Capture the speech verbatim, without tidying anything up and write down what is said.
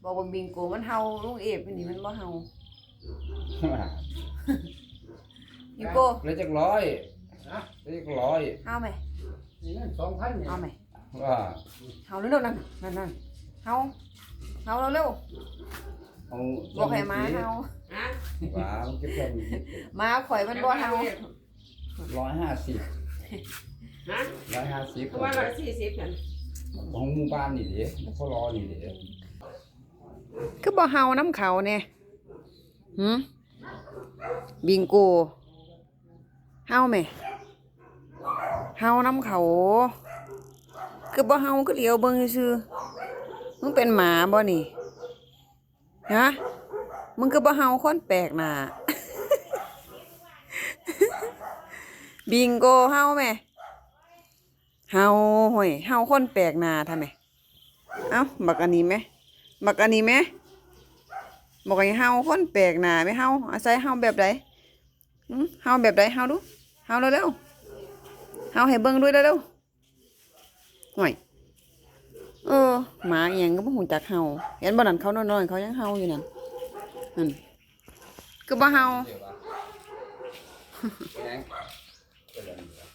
บอกว่าบิงโกมันเห่าลุงเอฟนี่มันบ่เห่า บิงโก เหลือจักร้อย ฮะ เหลือจักร้อย เห่าไหม นี่นั่นสองพันเนี่ย เห่าไหม ว่า เห่าเร็วๆนั่นนั่นนั่นเห่า เห่าเร็ว เอา ๆบอกให้หมาเห่า ฮะ หมามันจะเพิ่มอีก หมาข่อยมันบ่เห่า ร้อยห้าสิบ ฮะ ร้อยห้าสิบ เพราะว่าร้อยสี่สิบนั่น ของหมู่บ้านนี่เด้เขารอนี่เด้ คือบ่เห่านำเขาแน่ หืม บิงโก เห่าแหม เห่านำเขา คือบ่เห่า คือเหลียวเบิ่งซื่อๆ มึงเป็นหมาบ่นี่ ฮะ มึงคือบ่เห่าคนแปลกหน้า บิงโก เห่าแหม เห่า ห่วย เห่าคนแปลกหน้าทำไม เอ้า บักอันนี้แหม บักอันนี้แหม บอกให้เห่าคนแปลกหน้าแหม เห่า อาศัยเห่าแบบใด หืม เห่าแบบใด เห่าดู เห่าเร็วๆ เห่าให้เบิ่งด้วยเร็วๆ ห่วย เออ หมาอีหยังก็บ่ฮู้จักเห่า เห็นบ่นั่น เขานอนๆ เขายังเห่าอยู่นั่น นั่น คือบ่เห่า เดี๋ยววะ แหง เป็นอะไรอยู่วะ